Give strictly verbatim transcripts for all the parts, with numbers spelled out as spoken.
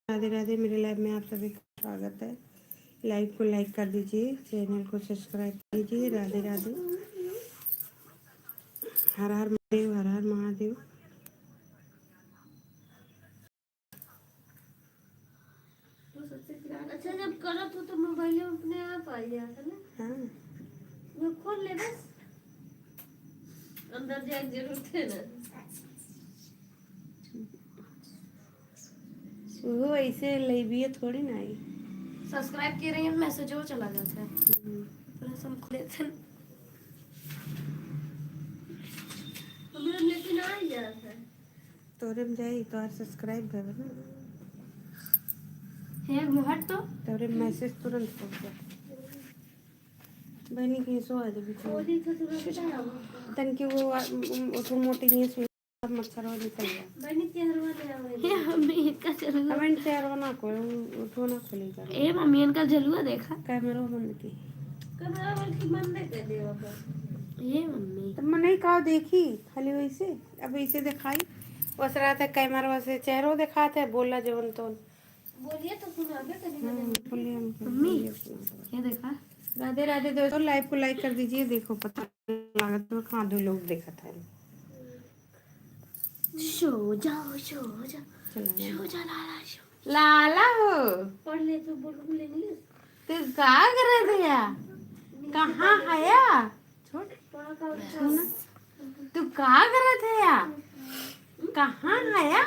राधे राधे, मेरे live में आप सभी का स्वागत है। Live को like कर दीजिए, channel को subscribe कीजिए। राधे राधे, हर हर महादेव, हर हर महादेव। अच्छा, जब करत हो तो मोबाइल में अपने आप आ जाता ना। हाँ। वो खोल ले बस, अंदर जाए के जरूरत है ना। वो ऐसे live ये थोड़ी ना आई। Subscribe किए रहिए, message वो चला जाता है। हम्म। पूरा सब खुले थे। हमरा लेकिन आ ही जाता है। तोरे में जाई, तोहार subscribe भवे ना। हे, हट तो। तोरे message तुरंत पहुंच जाए। बहनी कहीं सो आ जाबी तू। ओदी तो तुरंत आ। तन के वो, आ, उम, उम, उसको मोटी नहीं सुन, मच्छर वाली तैयार। बहनी चेहरवा ले आवे। हे, हमें इनका चलुआ। अब इन चेहरवा ना खोले, उ, उठो ना खोले कर। ए मम्मी, इनका जलुआ देखा। कैमरा बंद की। कैमरा बंद की, बंद कर दे ओकर। ए मम्मी। तब मैं नहीं कहा देखी, खाली वैसे। अब इसे दिखाई, बस रात है कैमरा से चेहरो दिखाते हैं, बोला जवन तोन। बोलिए तो सुनाबे करी। हम्म, बोलिए हमको, मम्मी, बोलिए सुनाबे। ये देखा। राधे राधे दोस्तों, live को like कर दीजिए। देखो पता लागत में कहाँ दो लोग देखत है। सो जाओ, सो जाओ, चला गया। सो जा लाला, सो। लाला हो। पढ़ ले तू बुलबुल English। तू का करत है या? कहाँ है या? छोड़। सुन, तू का करत है या? कहाँ है या?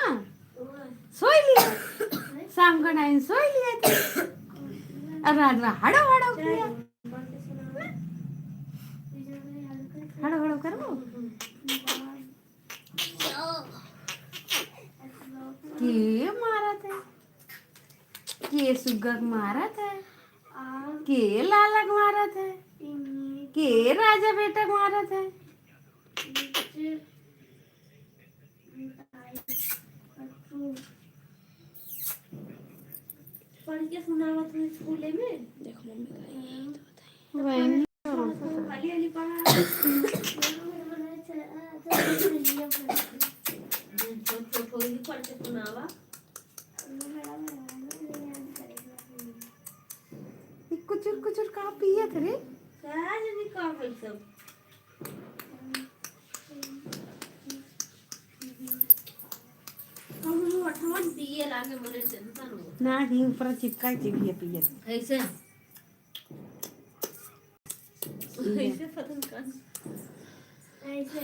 सोई लिया। शाम का time सोई लिया तू। और रात में हड़ो हड़ो किया। हड़ो हड़ो करबो। के मारत है? के सुग्गा के मारत है? के लाला के मारत है? के राजा बेटा के मारत है? पढ़ के सुनावत हुई स्कूले में। देखो मम्मी का यही तो बताइए। वही। खाली वाली पढ़ा। छोट छोट होई, पढ़ के सुनावा। ई कुचुर कुचुर का पियत रे? का जानी का भइल सब। कहूँ ओठवन पिए लागे, मोरे tension हो। ना ही ऊपर चिपका के पिए पिए। ऐसे? ऐसे पता नहीं कौन। ऐसे।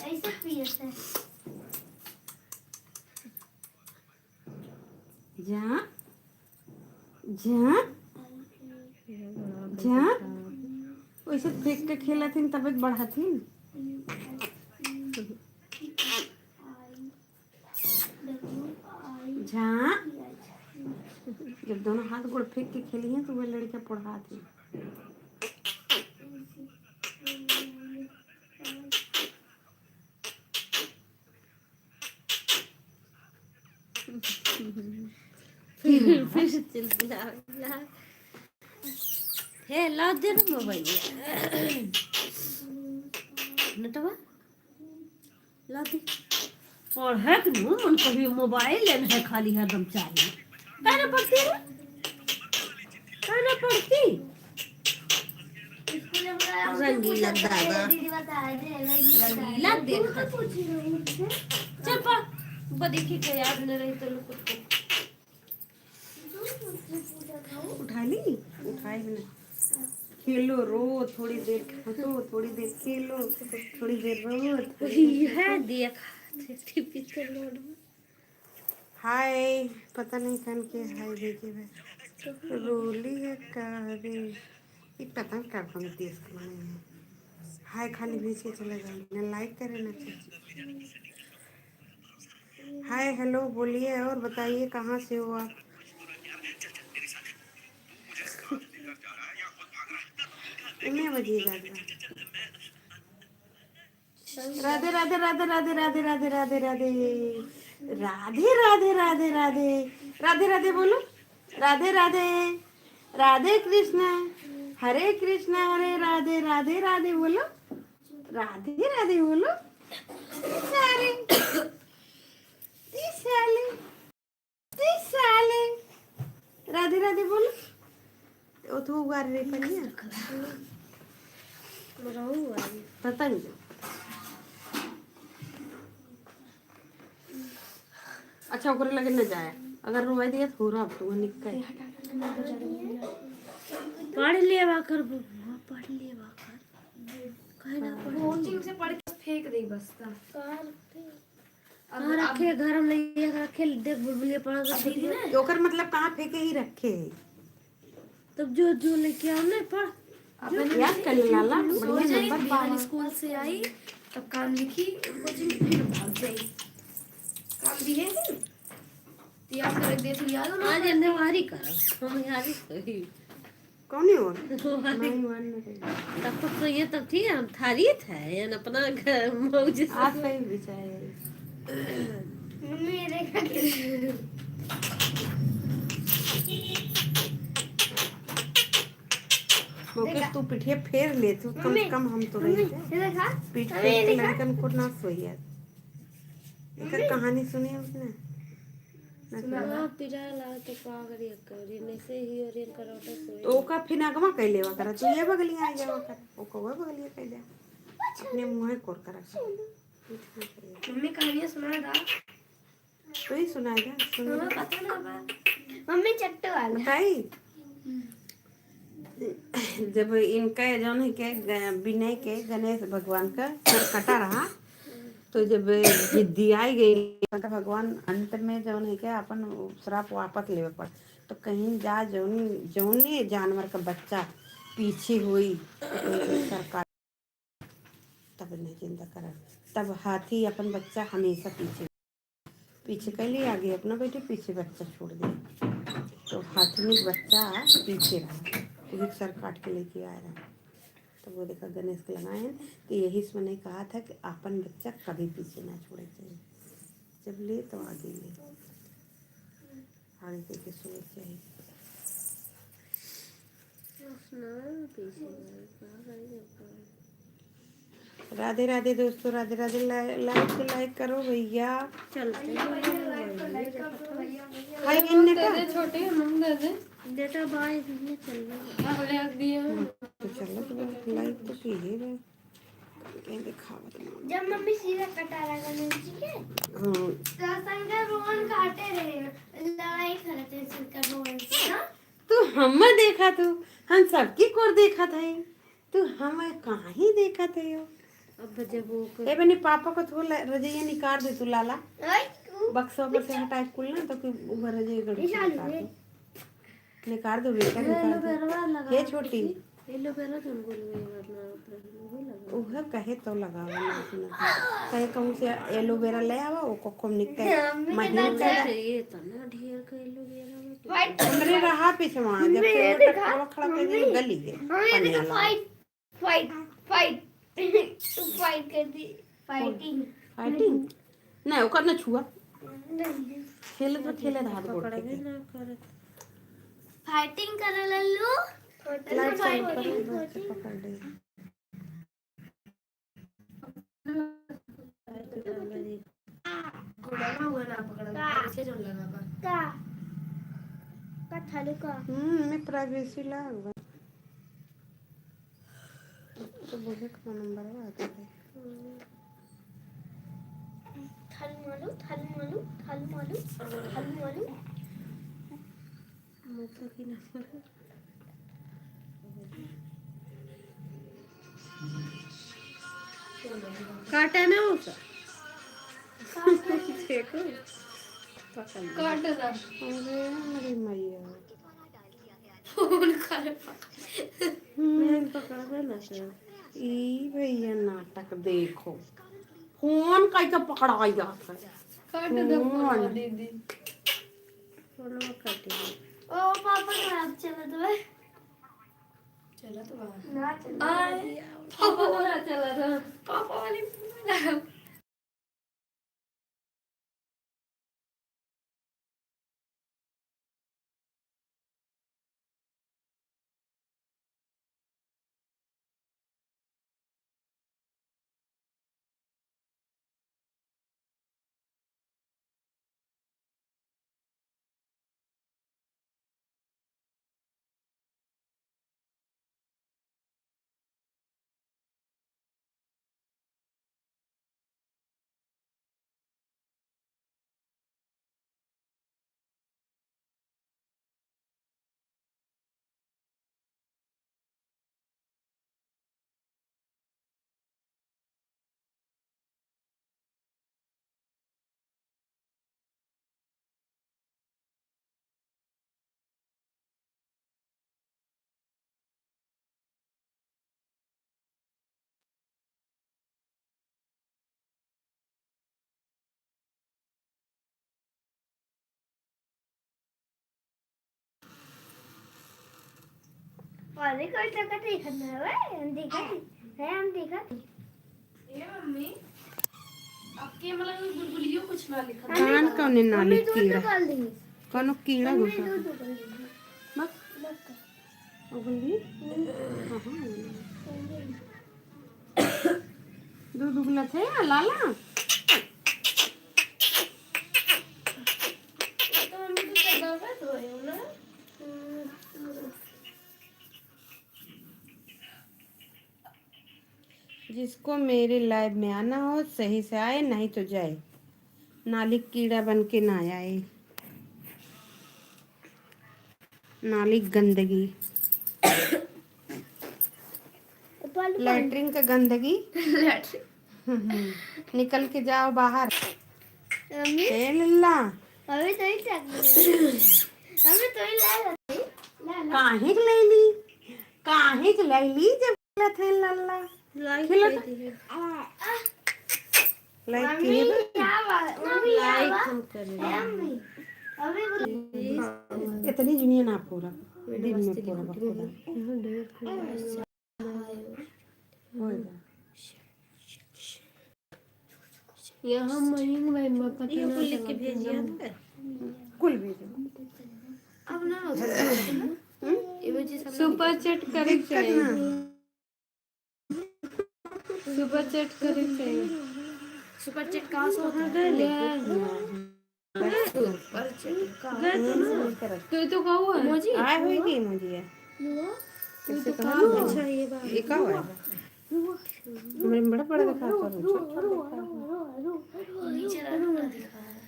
ऐसे पिए थे। जा, जा, जा। वैसे फेंक के खेलत हिन, तबे बढ़त हिन। जा। जब दोनों हाथ गोड़ फेंक के खेली हैं, तो वह लड़का पढ़ात है। फिर, फिर चिल्लावेला। हे, ला दे ना मोबाइल। नटवा, ला दे। पढ़े के नु मन कभी मोबाइल लेन है, खाली हरदम चाहिए। काहे ना पढ़ती रे? काहे ना पढ़ती? रंगीला दादा। रंगीला देखत। चल पढ़। बा देखी के याद न रही तो लोग कुछ को। उठा ली? उठाई भी ना। खेलो, रो, थोड़ी देर हंसो, थोड़ी देर खेलो, थोड़ी देर रो, थोड़ी देर यह हंसो। देख, टीवी चला रहा। हाय, पता नहीं कन के हाय देखे बे। रोली है का रे? ई पता नहीं का कौन देश के बने हैं। हाय खाली भेज के चले जाए, ना like करे, ना कुछ। हाय, हेलो, बोलिए और बताइए, कहाँ से हो आप? इन्हें बजिए जाएगा। राधे, राधे, राधे। राधे, राधे, राधे, राधे, राधे। राधे, राधे, राधे, राधे। राधे, राधे बोलो। राधे, राधे। राधे कृष्णा। हरे कृष्णा, हरे राधे, राधे, राधे बोलो। राधे, राधे बोलो। सारे। ई साले। राधे राधे बोलो। ओ तो उगार रे पनिया। पतंग। अच्छा, ओकरे लगे न जाए। अगर रोवाई दिया तो हो रहा, अब तो निकल। पढ़ लेवा कर बबुआ, पढ़ लेवा कर। काहे ना पढ़? कोचिंग से पढ़ के फेंक दे बस। कार पे। अब, कहाँ रखे? अब घर में ले जाके रखे, देख बुलबुलिया पड़ा तो अब दीदी ना। ओकर मतलब कहाँ फेंके ही रखे है। तब जो, जो लेके आओ ना, पढ़। अब जो ना याद कर ले लाला, सो बढ़िया जाई, नंबर बिहान पावा। स्कूल से आई, तब काम लिखी, कोचिंग फिर भाग जाई। काम दिए हैं, तो याद कर, देख लिया लो ना। आज हमने वारी करा, हम यारी करी। कौन है वो? वारी। नहीं, वारी नहीं करी। तब तो सही है, तब ठीक है, हम थारी थे, यान अपना घर मौज से। आज सही बिचारे। मम्मी, ये देखा कि मुकेश, देखा। तू पिठिया फेर ले, तू कम से मम्मी, कम हम तो मम्मी, रही थे। ये देखा? पीठ मम्मी, फेर ये के देखा? लड़कन को ना सोइया। एकर मम्मी। कहानी सुनी उसने? ना सुना। सुना। हाँ, पिराला तो का करी, करी, नहीं से ही और इनका रोटा सोई। तो ओका फिर अगवा कैले वा करा, तू ये बगलिया आ जावा कर, ओका वो बगलिया कैले। अपने मुँह कोर करा। मम्मी कहानियाँ सुना दा। तू ही सुनाए जा, सुन। हाँ, पता ना बा। मम्मी चट्टू वाला। बताई? जब इनका जौन है के ग-, विनय के गणेश भगवान का सर कटा रहा, तो जब जिद्दी आई गई, तो भगवान अंत में जौन है के अपन श्राप वापस लेवे पड़, तो कहीं जा जौन, जौने जानवर का बच्चा पीछे होई, सरकार तब नहीं जिंदा करा। तब हाथी अपन बच्चा हमेशा पीछे, पीछे कैली, आगे अपना बैठी, पीछे बच्चा छोड़ दे। तो हाथी में बच्चा पीछे रहा, वही सर काट के लेके आ रहा। तब वो देखा गणेश के लगाए हैं, तो यही से मैंने कहा था कि अपन बच्चा कभी पीछे ना छोड़े चाहिए, जब ले तो आगे ले। आगे के सोच चाहिए। राधे राधे दोस्तों, राधे राधे। ला-, लाइक तो लाइक करो भैया। चलते हैं। हाय, इनने का? दे दे छोटे, हम दे दे। बेटा बाय, भैया चल रहे हैं। हाँ, ले दिए। तो चलो, तो लाइक तो की है भाई। कहीं दिखावत ना। जब मम्मी सीधा कटा रहा था मिर्ची के, हाँ। तो शंकर भगवान काटे रहे, लड़ाई करते शंकर भगवान से, हाँ? तू हम देखा, तू हम सबकी कोर देखा था, तू हम काहे देखा था यो? अब जब वो ए बने पापा को थोड़ा रजैया निकाल दे तू लाला, ओए, उ- बक्सा पर से हटाए कुल ना तो कि ऊपर रजैया गड़ निकाल दे। निकाल दो बेटा, निकाल दो। एलोवेरा लगा हे छोटी। एलोवेरा जौन गोल में वरना अपना वही लगा। उहे कहे तो लगावा ना सुनत। कहे कहूँ से एलोवेरा ले आवा, ओको खूब निक के महीन कर। ये तना ढेर का एलोवेरा में तो हमरे रहा पीछे वहाँ, जब से वो टकटवा खड़ा कर दिया, गली गए। मम्मी, ये देखो, फाइट, फाइट, फाइट। फाइट कर दी, फाइटिंग। फाइटिंग? नहीं, ओकर ना छुआ। खेलत में खेलत हाथ गोड़ पकड़बे फेंके। ना करत। फाइटिंग करे लल्लू। लाइट चालू कर, फाइटिंग। लाइट से पकड़ ले। घोड़ा ना हुआ ना पकड़ा, का? ऐसे जोर लगा बा। का? का थालू का? हम्म, मैं प्राइवेसी लाग बा। तो बोले का नंबर बा, आ गए। थालू मालू, थालू मालू, थालू मालू, थालू मालू। काटा ना उसे। देखो। पकड़ ले। काट दे। अरे, मेरी मैया। फोन कर। हम्म, पकड़बे ना कर। ई भैया नाटक देखो। फोन कई के पकड़ाई जात है। काट दे फोन। फोन दीदी। फोनवा काटी। ओ पापा खराब चलत बा। चलत बा। ना चलत बा। आय, पापा वाला चलत बा। पापा वाली फोन ना। अरे, कोई तो कतई खतना है, हम देखा थी। है, हम देखा थी। ए मम्मी, आपके मतलब गुलगुलियो कुछ ना लिखा। कान कौने नाली मम्मी, दूध कीड़ा? निकाल देंगे। कौनो कीड़ा मम्मी, घुसा। दूध निकाल देंगे। बस। बस। हो गई? हाँ, हाँ। दूध उगलत है या लाला? तो मम्मी, तो दबा तो है ना? जिसको मेरे लाइव में आना हो, सही से आए, नहीं तो जाए। नाली कीड़ा बन के ना आए। नाली गंदगी। ऊपर लैट्रिन का गंदगी। लैट्रिन। निकल के जाओ बाहर। मम्मी। ए लल्ला। अभी तो ही चल रही है। अभी तो ही ला ला। ला ला। काहे के लैली? काहे के लैली जब खेलत है लल्ला? लाइक खेलत कर दीजिए। लाइक मम्मी, किए बा? क्या बात? मम्मी, क्या लाइक बात? हम कर रहे हैं। मम्मी, अभी बोल। इतनी जुनिया ना पूरा। दिन में पूरा बकरा। होए बा। यहाँ महीन भाई में पता ये ना कुल लिख के चला। भेजिए ना। कुल भेजो। अब ना हो सकता है ना? हम्म? ये वजह से हम सुपर चैट करे के दिक्कत चाहिए। ना। सुपर चैट करे के चाहिए। सुपर चैट कहाँ से होता है? ले। सुपर चैट का? गए तो ना। हम्म, सुपर चैट। तो ये तो का हुआ है? मौजी? आए हुई की मौजी है? तू तो का हुआ? अच्छा, ये बात। ये का हुआ है? हमरे में बड़ा बड़ा दिखा था, छोटा छोटा दिखा था। नीचे रहा, बड़ा दिखा है।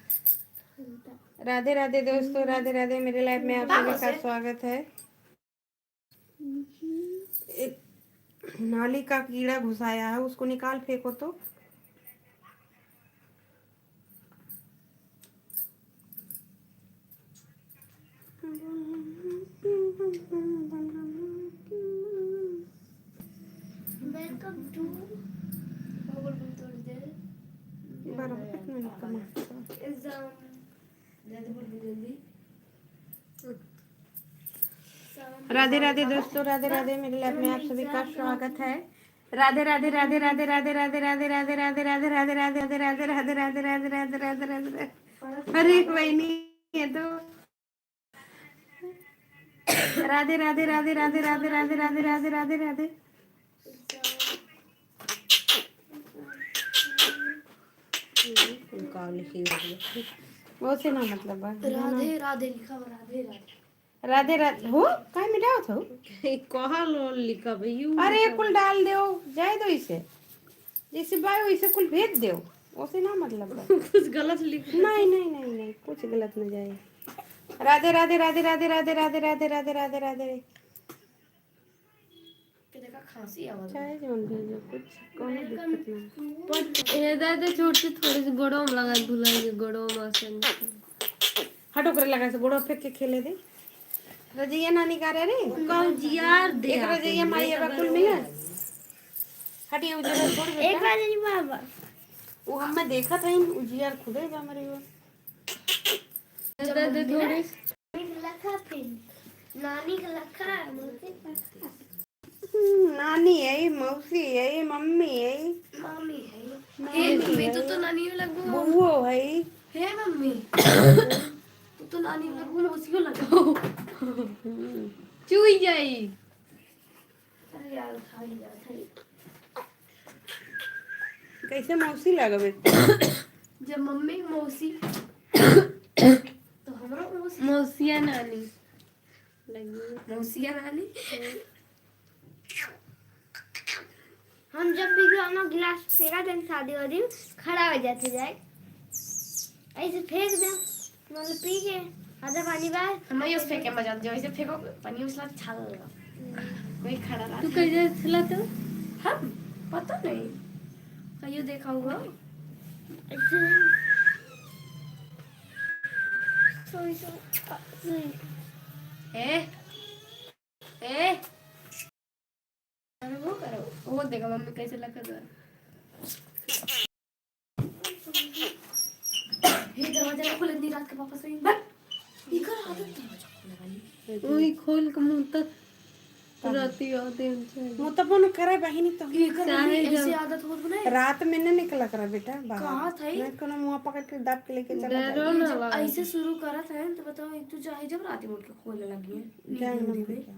राधे राधे दोस्तों, राधे राधे। मेरे लाइव में आप सभी का स्वागत है। एक नाली का कीड़ा घुसाया है, उसको निकाल फेंको तो। Welcome to बारह मिनट का मास्टर। राधे राधे दोस्तों, राधे राधे। मेरे लाइव में आप सभी का स्वागत है। राधे राधे राधे राधे। अरे बहनी है तो। राधे राधे राधे राधे। वो से ना मतलब बा। राधे राधे लिखा हुआ, राधे राधे। राधे राधे हो, काहे मिटावत हो? कहाँ लोन लिखा भैया? अरे, कुल डाल देओ, जाए दो इसे। जैसे बायो, इसे कुल भेज देओ। ओसे ना मतलब बा। कुछ गलत लिख नहीं, नहीं, नहीं, नहीं, कुछ गलत नहीं जाए। राधे, राधे, राधे। के देखा खांसी आवाज। चाहे जौन भेजो, कुछ कौनो दिक्कत नहीं। ए दादा, छोट से थोड़े से गोड़ो में लगा, भुला गए गोड़ो में आसन। हट, ओकरे लगा से गोड़ो फेंक के खेले दे। रजैया नानी का रे रे? का उजियार दे एक आके रजैया माई देखा बा कुल मिला। हट, ये उजियार छोड़ बेटा। एक बार नहीं बाबा। वो हम मैं देखत हई, उजियार खुदे बा मरे वो। दे, दे, दे, थोड़ी। नानी के लखा, नानी के लखा, मौसी के लखा। हम्म, नानी है, मौसी है, मम्मी है। मामी है। मामी हे मम्मी, है। तू तो नानी लगबू। बुआ है। हे मम्मी, तू तो नानी लगबू, मौसियो लगबू। हम्म। चुई जाई। अरे यार, उठा ही जात है। कैसे मौसी लगबे? जब मम्मी मौसी, तो हमरो मौसी। मौसिया नानी लगी। मौसिया नानी। हम जब भी गाना गिलास फेंका देन शादी वादी में, खड़ा हो जाते जाए, ऐसे फेंक दे। मतलब पी के आधा पानी बाहर। हम यो फेंके मजा आत जाओ, ऐसे फेंको, पानी उछला छाल। कोई खड़ा रहा तू था। कैसे उछला तू? हम? पता नहीं। कहियो देखा हुआ? ऐसे। सोई, सोई, सोई। ए? ए? अरे वो करो, वो देखो मम्मी कैसे लखत बा। ये दरवाजा ना खोले, इतनी रात के पापा सोई। बट इकर आदत दरवाजा खोले वाली। ओई खोल के मुंह तक। राती आते हैं, अच्छा। मुँह तो बंद करे बहिनी तो। एकर चाहे अभी ऐसे जब आदत होत बनाए। रात में न निकला करा बेटा बाहर। कहाँ था ये? नहीं कोनो मुँह पकड़ के दाब के लेके चला डरो जाए। ना ये जब लगे। ऐसे शुरू करत है तो बताओ, एक तो चाहे जब राती में उठ के खोले लगी है। जाए ना नींद में। क्या?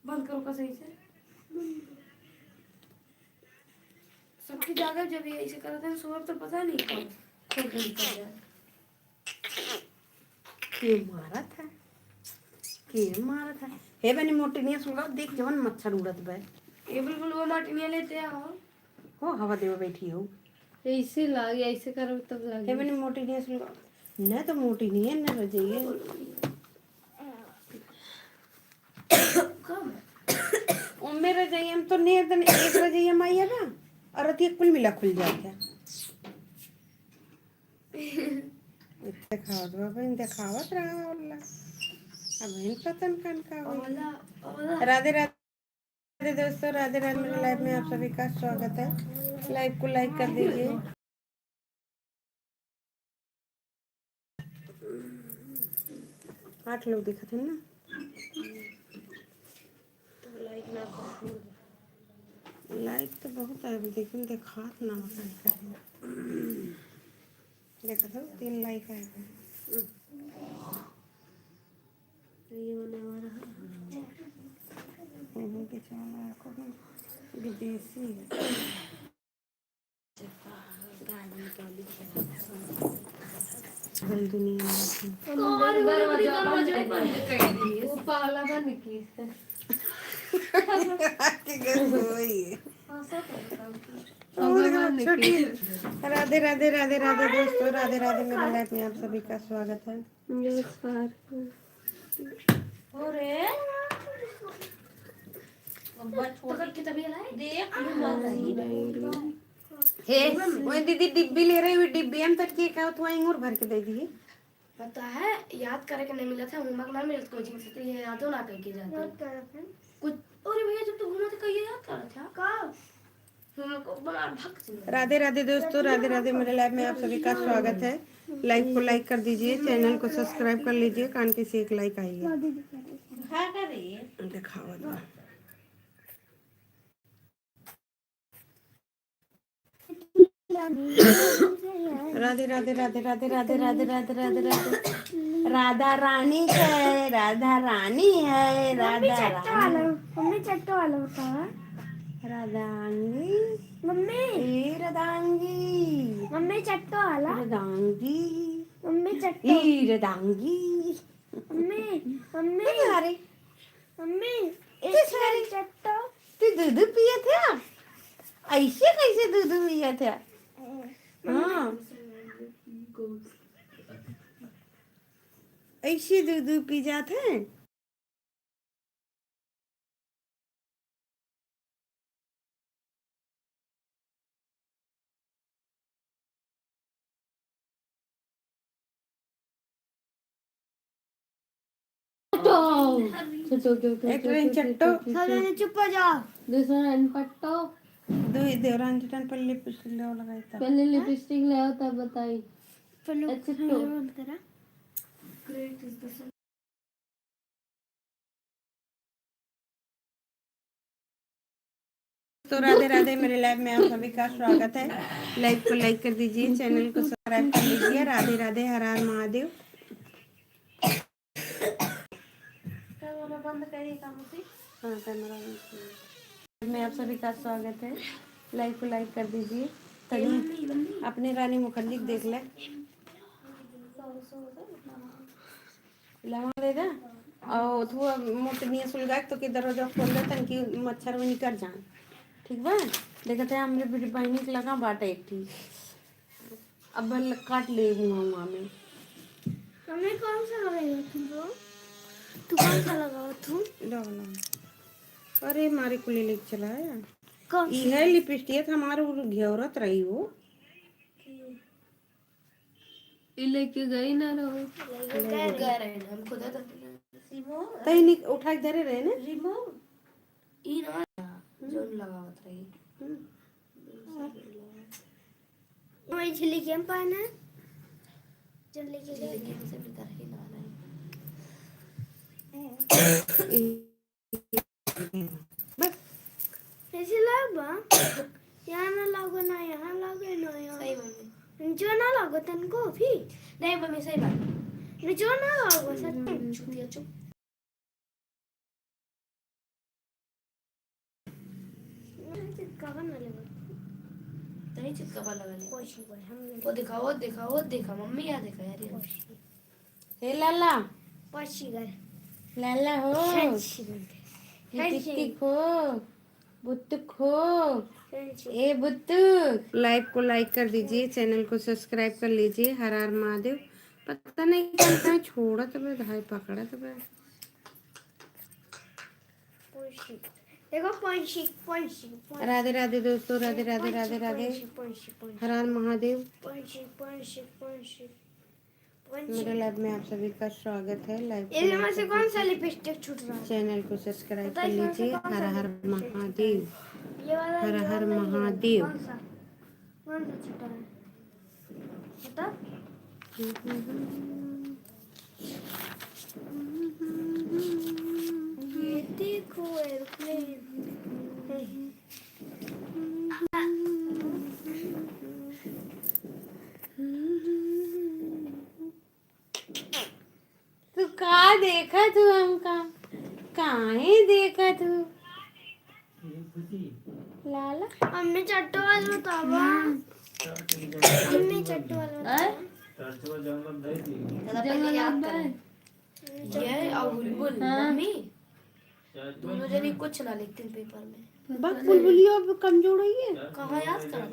बंद करो का सही से। सबकी जागा जब ये ऐसे करत है, सुबह तो पता नहीं कब खोल के निकल जाए। के मारत है? के मारत है? हे बनी मोटिनिया सुलगाओ, देख जवन मच्छर उड़त बा। ए बुलबुल, वो मोटिनिया लेते आओ। हो, हवा देवे बैठी हो। ऐसे लागे, ऐसे करो तब लागे। हे बनी मोटिनिया सुलगाओ। न तो मोटिनिया न रजइया। कब? ओमे रजइया में तो ने दिन एक रजइया में आइया ना, और रतिया कुल मिला खुल जात है। देखावत बाबा, देखावत रहा होला। अब इन पतन कन का होई। ओला, ओला। राधे राधे दोस्तों, राधे राधे। मेरे लाइव में आप सभी का स्वागत है। लाइव को लाइक कर दीजिए। आठ लोग दिखत हैं ना। लाइक ना कर। लाइक तो बहुत है, लेकिन देखात ना होता है। देखत हो, तीन लाइक आए हैं। ये वाला हमारा है। हम्म, पीछे वाला आपको भी विदेशी है। वो पागला बन के। छोटी। राधे, राधे, राधे, राधे दोस्तों, राधे, राधे। मेरे लाइव में आप सभी का स्वागत है। नमस्कार। अरे। देख, हे, वही दीदी डिब्बी ले रही हुई, डिब्बी हम तक के का तू इंगूर भर के दे दिए। पता है, याद करे के नहीं मिलत है, homework ना मिलत coaching से, तो ये यादो ना करके जाते। याद करत है। कुछ, अरे भैया, जब तू घूमत है, कहिए याद करत है। का? राधे राधे दोस्तों, राधे राधे। मेरे लाइव में आप सभी का स्वागत है। लाइव को लाइक कर दीजिए, चैनल को सब्सक्राइब कर लीजिए। कान के से एक लाइक आई है। दिखावा दो। राधे राधे राधे राधे। राधा रानी है, राधा रानी है, मम्मी राधा चट्टो वाला, रानी। मम्मी चट्टो वाला बतावा। राधांगी। मम्मी। ए राधांगी। मम्मी चट्टो वाला। राधांगी। मम्मी चट्टो। ए राधांगी। मम्मी, मम्मी। अरे। मम्मी, एक चट्टो। तू दूध पियत है? ऐसे कैसे दूध पियत है? हाँ। ऐसे दूध पी जात है। चट्टो। चट्टो, चट्टो, एक चट्टो, चट्टो, चट्टो। सब जने चुप हो जाओ। दूसरा रन पट्टो। दो ही देवरान जी टन पहले लिपस्टिक ले लगाई था। पहले लिपस्टिक ले आओ तब बताई। चलो, अच्छा, तो। तो राधे राधे, मेरे लाइव में आप सभी का स्वागत है। लाइव को लाइक कर दीजिए, चैनल को सब्सक्राइब कर लीजिए। राधे राधे, हर हर महादेव। कैमरा बंद करिए, कामोसी। हाँ, कैमरा बंद करिए। में आप सभी का स्वागत है। लाइव को लाइक कर दीजिए। तनी अपने रानी मुखर्जी को देख ले। लगा दे दे। और थोड़ा मोटनिया सुलगा के तो के दरवाजा खोल दे, तनकी मच्छर में निकल जाए। ठीक बा? देखते हैं, हमरे बेटी बहनी के लगा बाटे एक ठी। अब बल काट ले हुआ, हुआ में। मम्मी, कौन सा लगाई हो तुम लोग? तू कौन सा लगाओ तू? लो, लो। अरे, मारे कुली लेके चला है। कौन? ई है लिपस्टिक हमारे, वो घेरत रही हो। ई लेके गई ना रहो। लेके गए रहे। गए रहे, हम खुद तो रिमो। तई निक उठा के धरे रहे ना? रिमो। ई ना, हम्म। जोन लगावत रही। हम्म। वही झिल्ली के हम पाए ना? झिल्ली के झिल्ली के हमसे भी तरह ही ना रहे। ई सिला बा। यहाँ ना लागो, ना यहाँ लागो, ना यहाँ। सही मम्मी। नीचे ना लागो तनको भी। नहीं मम्मी, सही बात। नीचे ना लागो सच में। चुतिया चुप। चित कवन वाले बा? तनी चित कवन वाले? कोई चीज बा, हम वो दिखाओ, वो दिखाओ, वो दिखा, मम्मी यहाँ देखा यार, ये। कोई चीज। हे लाला। पहुंची गए। लाला हो। पहुंची गए। ये पहुंची टिकटिक गए। हो। बुत्तुक हो। पहुंची। ए बुत्तुक। Live को like कर दीजिए, channel को subscribe कर लीजिए। हर हर महादेव। पता नहीं कहाँ कहाँ छोड़त बे, धाय पकड़त बे। पहुंची। देखो, पहुंची, पहुंची, पहुंची। राधे राधे दोस्तों, राधे राधे, पहुंची, राधे राधे। पहुंची, पहुंची, पहुंची। हर हर महादेव। पहुंची, पहुंची, पहुंची। मेरे live में आप सभी का स्वागत है। Live को इसमें से कौन सा lipstick छूट रहा है? Channel को subscribe कर लीजिए। हर हर महादेव। ये वाला, हर हर महादेव। कौन सा? कौन सा छूटा है? बता। ये देखो aeroplane। तू का देखत हू हमका? काहे देखत हू? लाला? अम्मी चट्टो वाला बतावा। अम्मी चट्टो वाला बतावा। आय? जंगल याद कर। ये और बुलबुल, हाँ। मम्मी, दोनों जनी कुछ ना लिखती paper में। बक बुलबुलिया अब कमजोर हुई है। कहाँ याद करत?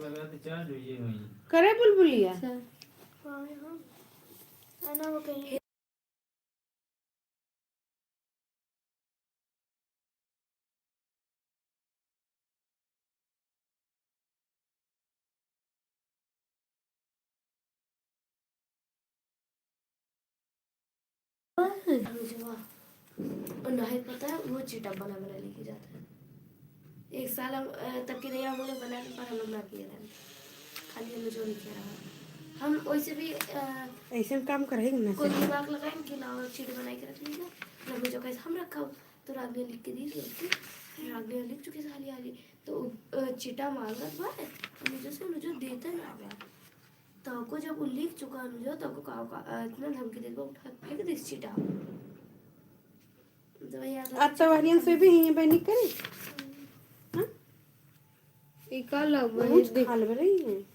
करे बुलबुलिया। अच्छा। हाँ, हाँ। है ना, वो कहीं। अनुजवा, और नाहिद पता है, वो चिटा बना बना लेके जाता है। एक साल हम, अ, तक के रहे हम लोग बना, पर हम लोग ना किए रहे, खाली हम लोग जो नहीं किया रहा। हम वैसे भी, अ, ऐसे में काम करे ना कोई चाहिए। दिमाग लगाए कि ना, और चीट बनाए के रख लीजिए, ना मुझे कैसे हम रखा, तो रागनी लिख के दी थी, रागनी लिख चुकी सारी आली, तो, अ, चिटा मांगत बा, मुझे से मुझे देता ना बा। तब को जब वो लिख चुका अनुजो, तब को का, का, अ, इतना धमकी देत बा, उठा के फेंक दे चिटा। तो यार, आज तो वरियन से भी ही बहनी करे। हाँ? ई का लव बहुत देख खाल रही है।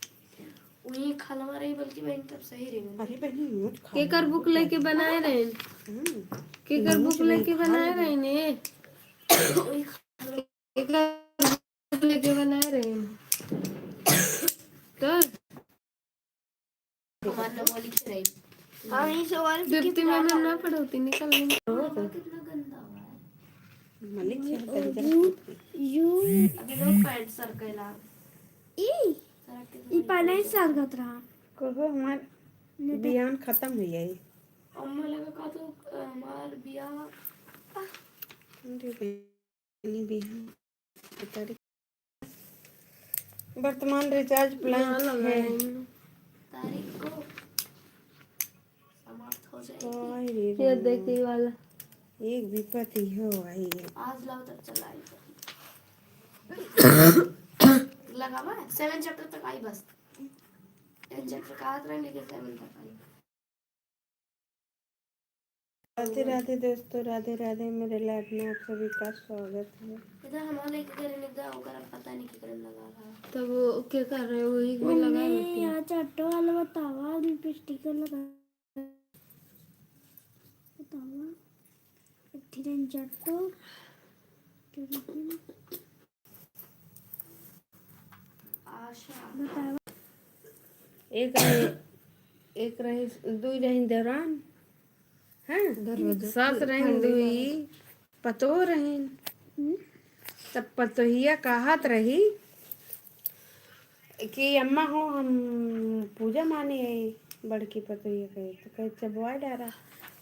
वही खालवा रही, बल्कि बहन तब सही रही। अरे बहनी, मुझ खाल केकर बुक लेके बनाए रहे? हम्म। केकर बुक लेके बनाए रहे ने? वही खालवा। केकर बुक लेके बनाए रहे ने? तो हमार नंबर लिखे रही। हम ई सवाल के दीप्ति मैम ना पढ़ौती, निकल गई। नंबर कितना गंदा हुआ है। मलिक से हम कहीं जा यू, यू। अभी लोग पैंट सर कैला। ई, सर के ई पहले ही सर गत रहा। कहो हमार नेटा बियान खत्म हो जाई। अम्मा लगा का तो, अ, हमार बियाह। अरे बे। नहीं भी है। तारीख, वर्तमान recharge plan ना है। लगाएंगे। तारीख को समाप्त हो जाएगी। हाय रे ये राम। देखिए वाला। एक विपत्ति हो आई है। आज लाओ तब चला आई। लगावा है? Seven chapter तक आई बस। Ten chapter का हाथ रहे, लेकिन seven तक आई। राधे राधे दोस्तों, राधे राधे। मेरे live में आप सभी का स्वागत है। इधर हमारे लेके करे निकदा, ओकर पता नहीं केकरे में लगा रहा। तब वो के कर रहे, वही में लगा मम्मी, रहती है। यहाँ चट्टो वाला बतावा, अभी पे sticker लगा। बतावा। एक ठिन चट्टो। आशा। बतावा। एक रहे, एक रहे, दुई रहिन देवरान, हैं? दरवाजा सास रहिन, दुई पतोह रहिन। हम्म। तब पतोहिया कहत रही कि अम्मा हो, हम पूजा माने आई, बड़की पतोहिया कहे, तो कहे, "चबवा डारा।"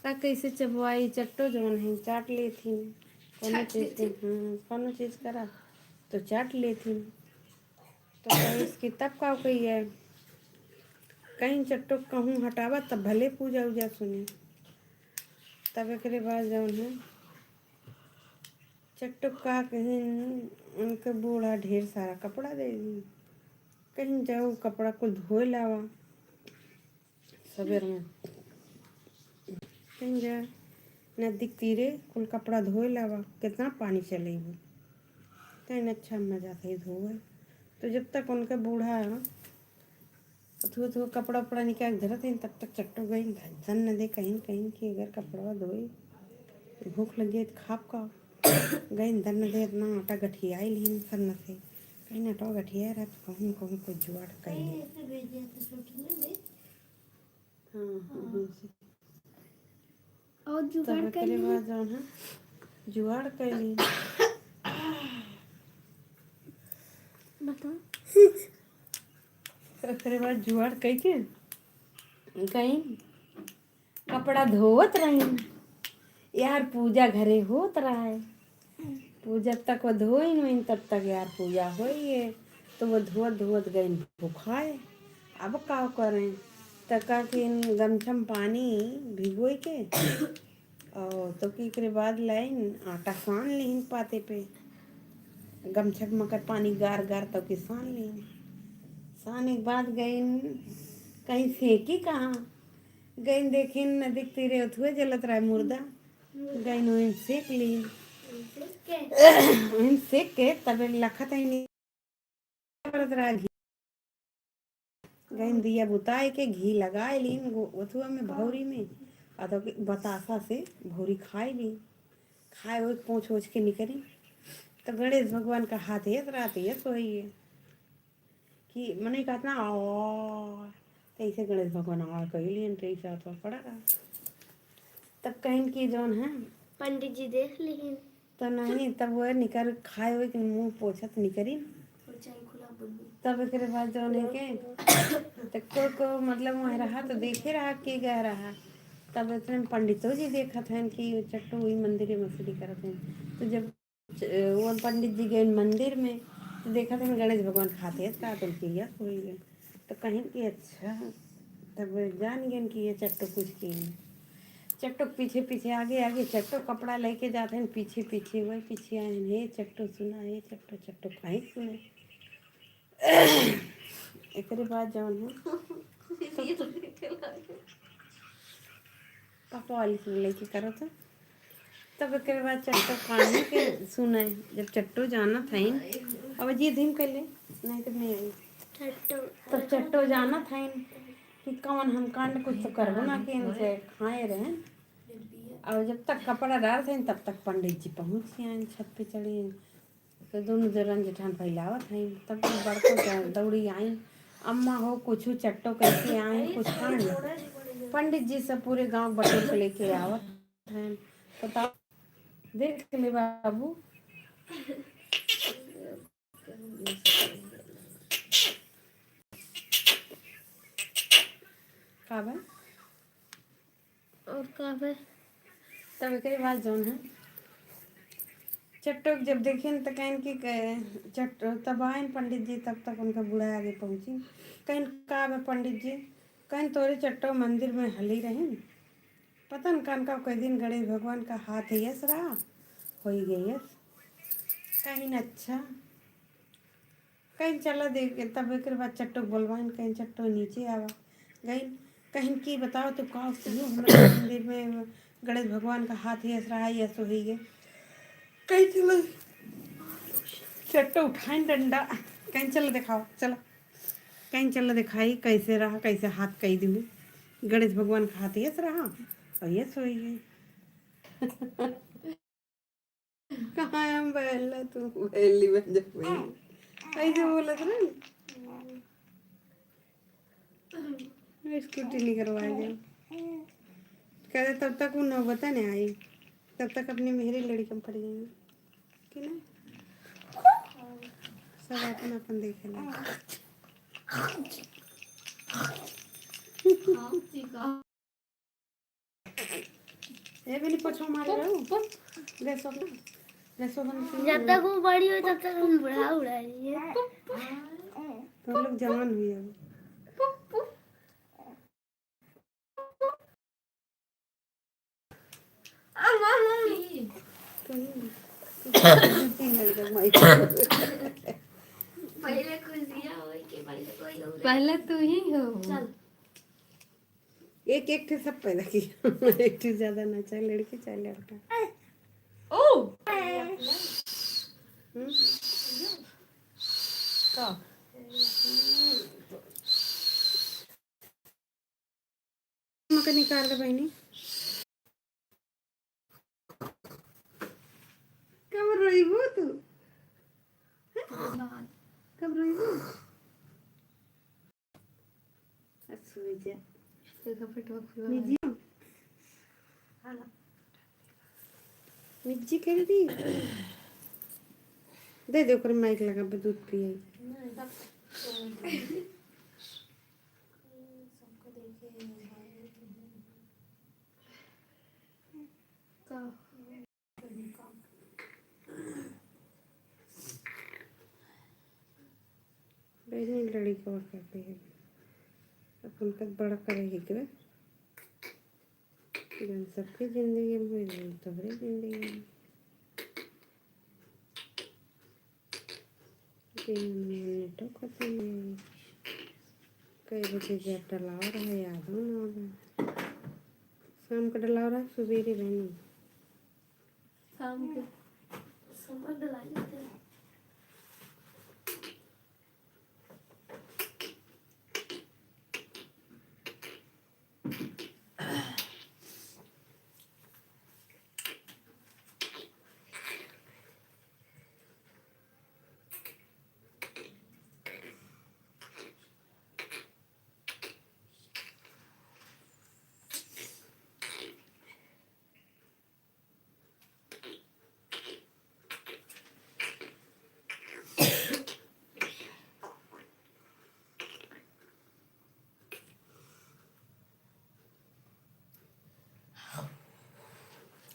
का कैसे चबवाई? चट्टो जवन है, चाट लेथिन। कोनो चाट चीज के, लेथिन। हम्म, कोनो चीज करा, तो चाट लेथिन। तो कहिस कि तब का कहिए, कहीं चट्टो कहूँ हटावा, तब भले पूजा उजा सुनी। तब एकरे बाद जौन है, चट्टो का कहिन, उनके बूढ़ा ढेर सारा कपड़ा दे दी। कहिन, "जाओ, कपड़ा कुल धोए लावा सबेर में।" कहिन, "जा नदी के तीरे कुल कपड़ा धोए लावा, कितना पानी चलेबू।" कहिन, "अच्छा, हम जात ही धोए।" तो जब तक उनके बूढ़ा अथुआ, अथुआ कपड़ा उपड़ा निकाल के धरत हइन, तब तक चट्टो गइन धन न दे कहिन, कहिन कि अगर कपड़वा धोई, भूख लग जाए तो खाब का? गइन धन न दे, इतना आटा गठियाई लिहिन सन से। कहिन आटा गठिया रहा तो कहूँ, कहूँ कोई जुगाड़ कर ले। हाँ, हाँ, ऐसे। और जुगाड़ तब कर एकरे ली। बाद जौन है, जुगाड़ कर ली। बताओ। एकरे बाद जुगाड़ कई के गइन, कपड़ा धोवत रही यार, पूजा घरे होत रहा है। पूजा तक वो धोइन वइन, तब तक यार पूजा होई है। तो वो धोवत धोवत गइन भुखाए। अब का करें? त का कि गमछा में पानी भिगोई के और तो कि एकरे बाद लाइन आटा सान लिहिन पाते पे, गमछा में कर पानी गार गार तो कि सान लिहिन। साने के बाद गइन कहीं सेकी कहाँ, गइन देखिन नदी के तीरे उथुए जलत रहा मुर्दा, गइन वहीं सेक लिहिन। वहीं सेक के तब लखत है नहीं करत रहा घी। गइन दिया बुताए के घी लगाए लीन गो-, ओथुआ में, भौरी में, आ तो के बतासा से भौरी खाए ली। खाए होई पोंछ ओछ के निकरी, तो गणेश भगवान का हाथ यस रात यस होई है कि मने कहत ना, "आ", तैसे गणेश भगवान आ कह लियन, तैसे हाथ पड़ा रहा। तब कहिन कि जौन है पंडित जी देख लिहिन। तो नहीं, तब वो निकर खाए हुए कि मुंह पोछत निकरी। तब एकरे बाद जौन है के, तो को, को मतलब वहाँ रहा तो देखे रहा के गए रहा। तब इतने में पंडितो जी देखत हैं कि चट्टू वही मंदिर में मस्ती करत हैं। तो जब च-, वो पंडित जी गए मंदिर में, तो देखत हैं गणेश भगवान खाते हैं, साथ उनके यस हुई गए। तो कहिन कि अच्छा, तब जान गए कि ये चट्टो कुछ की है। चट्टो के पीछे पीछे, आगे आगे, चट्टो कपड़ा लेके जात हैं पीछे पीछे, वही पीछे आए हैं, "हे चट्टो सुना, हे चट्टो।" चट्टो कहीं सुने। एकरे बाद जौन है, पापा वाली से लेके करो तो। तब एकरे बाद चट्टो पानी के सुने, जब चट्टो जानत हइन, अब जी धीम कर ले, नहीं तो नहीं आई। चट्टो। तब चट्टो जानत हइन कि कौन हम कांड कुछ तो करबो ना कि इनसे खाए रहे। और जब तक कपड़ा डालत हइन, तब तक पंडित जी पहुँच गए, छत पे चढ़े। तो दोनों जरन जेठान फैलावत हइन, तब तक बड़को जा-, दौड़ी आइन, "अम्मा हो, कुछ चट्टो कैसे आइन, कुछ कांड।" पंडित जी सब पूरे गांव बटोर के लेके आवत हैं। बताओ, देख ले बाबू। का बा? और का बा? तब एकरे बाद जौन है, चट्टो के जब देखिन त कहिन कि क-, चट्टो, तब आइन पंडित जी, तब तक उनका बूढ़ा आगे पहुँची। कहिन, "का बा पंडित जी?" कहिन, "तोरे चट्टो मंदिर में हली रहिन, पता न कान का कई दिन गणेश भगवान का हाथ यस रहा, होई गए यस।" कहिन, "अच्छा।" कहिन, "चला देख।" तब एकरे बाद चट्टो के बोलवाइन, कहिन, "चट्टो नीचे आवा।" गइन, कहिन कि, "बताओ तू का कियो, हमरा मंदिर में गणेश भगवान का हाथ यस रहा, यस होई गए।" कहिन, "चलो।" चट्टो उठाइन डंडा, कहिन, "चलो देखाओ, चलो।" कहिन, "चलो देखाई, कैसे रहा, कैसे हाथ कई दिहू। गणेश भगवान का हाथ यस रहा, और यस होई गए।" कहाँ हम बैल ला, तू बैली बन जा बैली। ऐसे बोलत रहे। स्कूटी निकलवा दे। कहते तब तक वो नौबत न आई, तब तक अपनी मेहरी लड़की में पड़ जाएंगे कि ना। सब अपन अपन देखे ला। ए बेली, पोछो मारे रहू। गैस ओफ ना। गैस ओफ बंद कर। जब तक वो बड़ी हो, तब तक हम बुढ़ा उड़ा रही है। तो लोग जवान हुई अब। कहीं, कहीं। पहले खुशियाँ होई के पहले कोई और। पहले तू ही हो। चल। एक, एक ठे सब पैदा किया। एक ठे ज्यादा ना, चाहे लड़की चाहे लड़का। ओ। हम्म। का? मका निकाल दे बहिनी। कब रोइबू तू? कब रोइबू? अच्छा, जा। देखा पेटवा खुला है। निजी। निजी कर दी। दे दे ओकर माइक लगा पे दूध पिए। सबको देखे। का? बहनी लड़िकवा कहते हैं, अपन तक बड़ा करे ही के। जौन सबके जिंदगी में होई, जौन तोहरे जिंदगी में। दिन में नेटो खतम है। कई बजे जब डलाव रहे, यादो ना आवे। शाम के डलाव रहे, सुबेरे बहनी। शाम के। सुबह डला लेते हैं।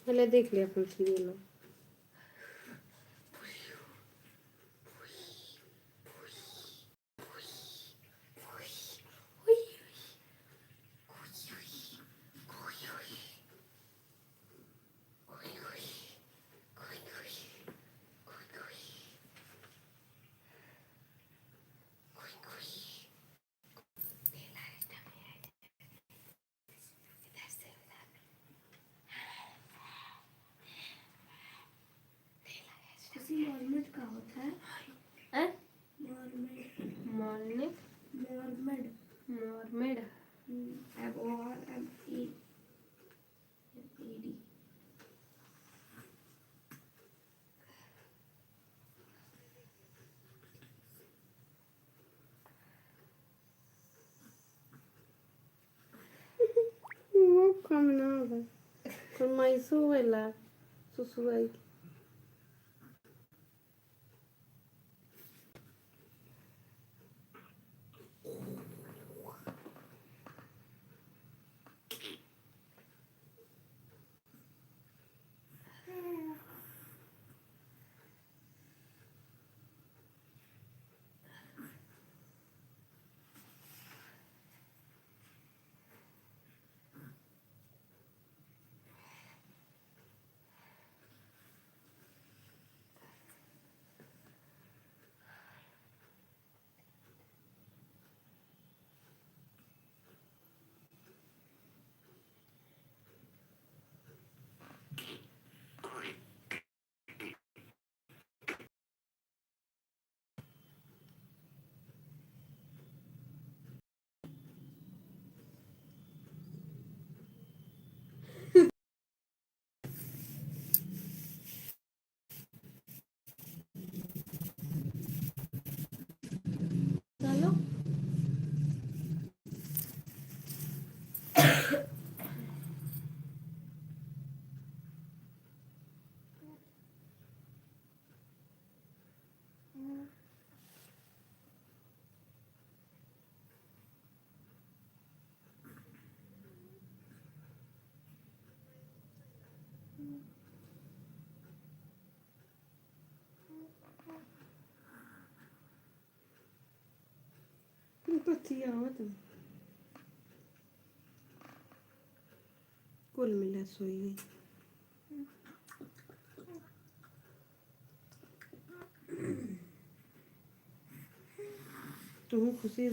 पहले देख ले अपन सीरियल। खुशी, मॉर्मेट का होता है? हैं? मॉर्मेट। मॉर्मेट? मॉर्मेड। मॉर्मेड। हम्म, M O R M E, M E D। वो कम ना होगा, फरमाइशो होला सुसुआई की। पतिया आवत है। कुल मिला सोई गई। तू खुशी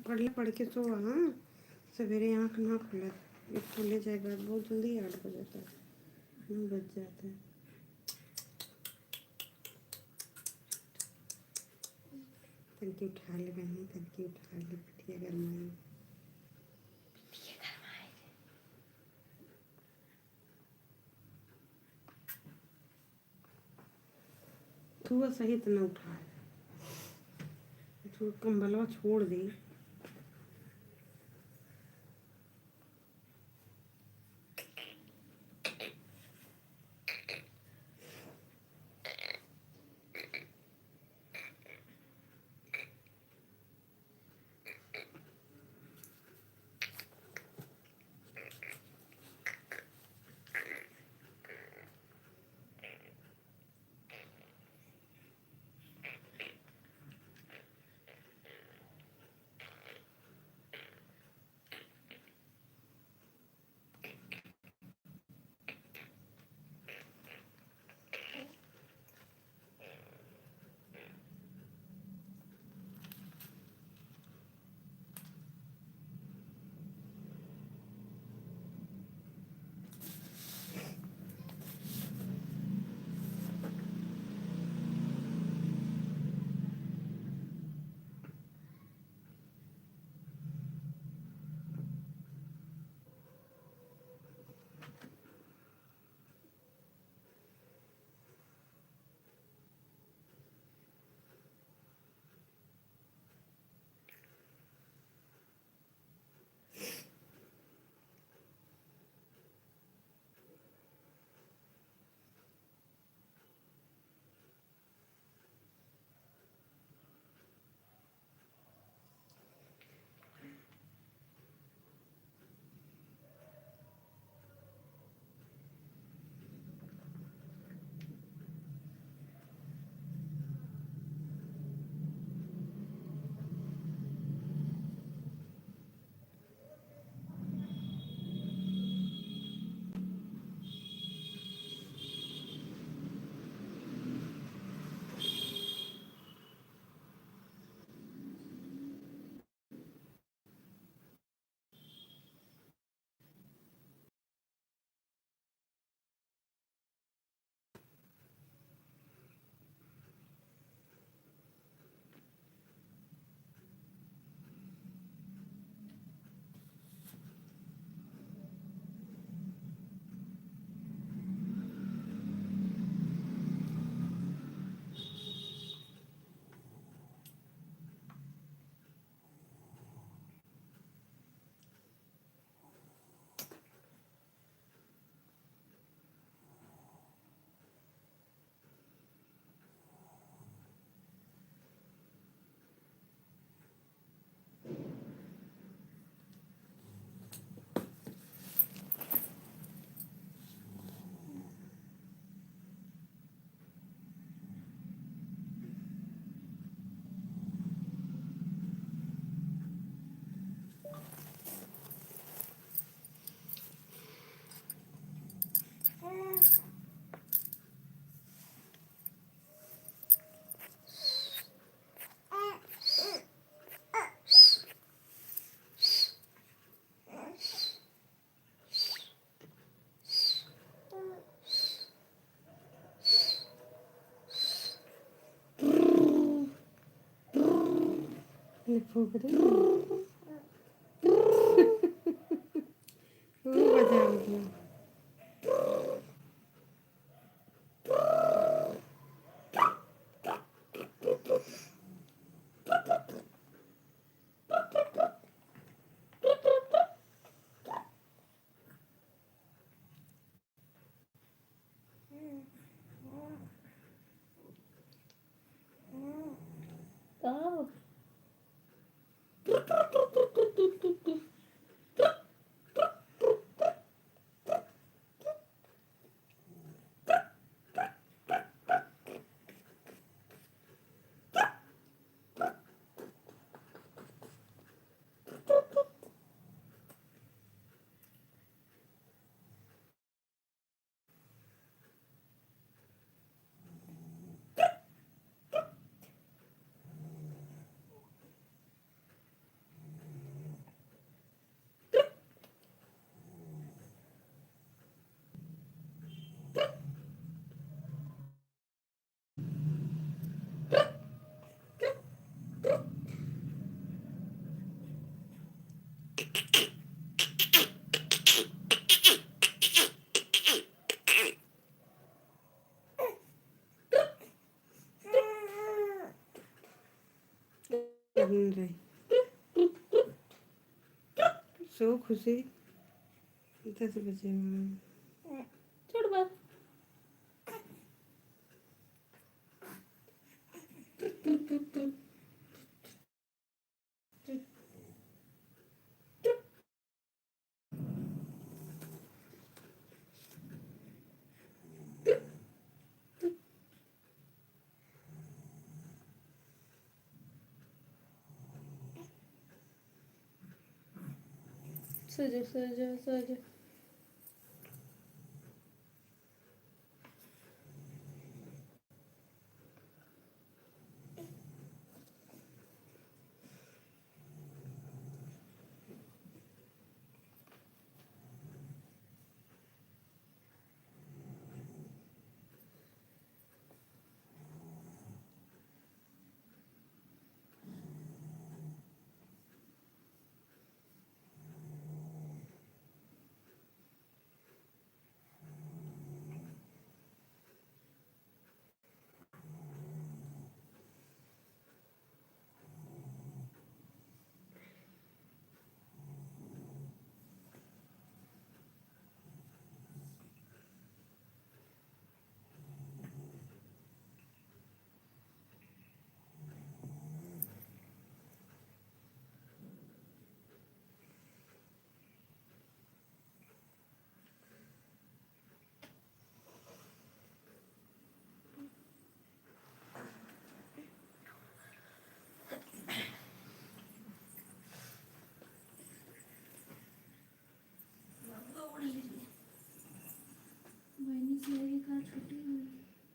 पढ़ ले, पढ़ के सो, हाँ, सवेरे आँख ना खुलत। स्कूले जाए के बाद बहुत जल्दी आठ बजत है, नौ बज जात है। तनकी उठा ले बहनी, तनकी उठा ले, पिठिया गरमाई। तू सहित न उठाए, तू कंबलवा छोड़ दे। ये फूंक दे। खूब मजा आ गया। का हो? रही। सो खुशी, दस बजे में। छोड़ बात। सो जा, सो जा, सो जा।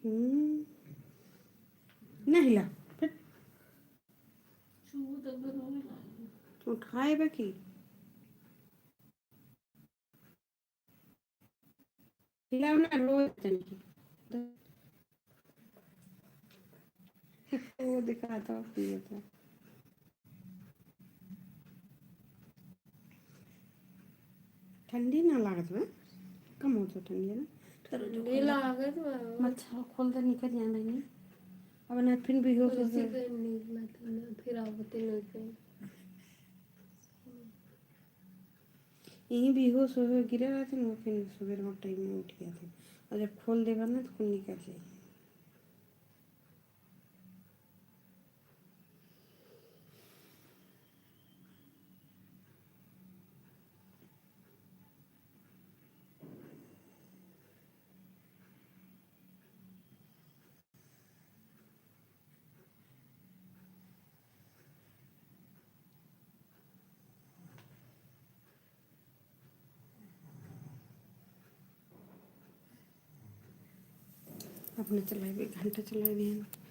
हम्म। नहीं ला, फिर। उठाए बा की? हिलाओ ना, रोज तनी। वो दिखाता हूँ, ये तो। ठंडी ना लागत बा, कम होत बा ठंडी ना। ठंडी लागत बा। मच्छर खोल दे, निकल जाए बहिनी। अब ना फिर बेहोश हो जाए। फिर आवते नहीं। यहीं बेहोश हो, हो गिरे रहते ना, फिर सुबह में टाइम में उठ जाते। और जब खोल देबा ना, तो कुल निकल जाए। अपने चलाए भी, घंटा चलाए भी हैं।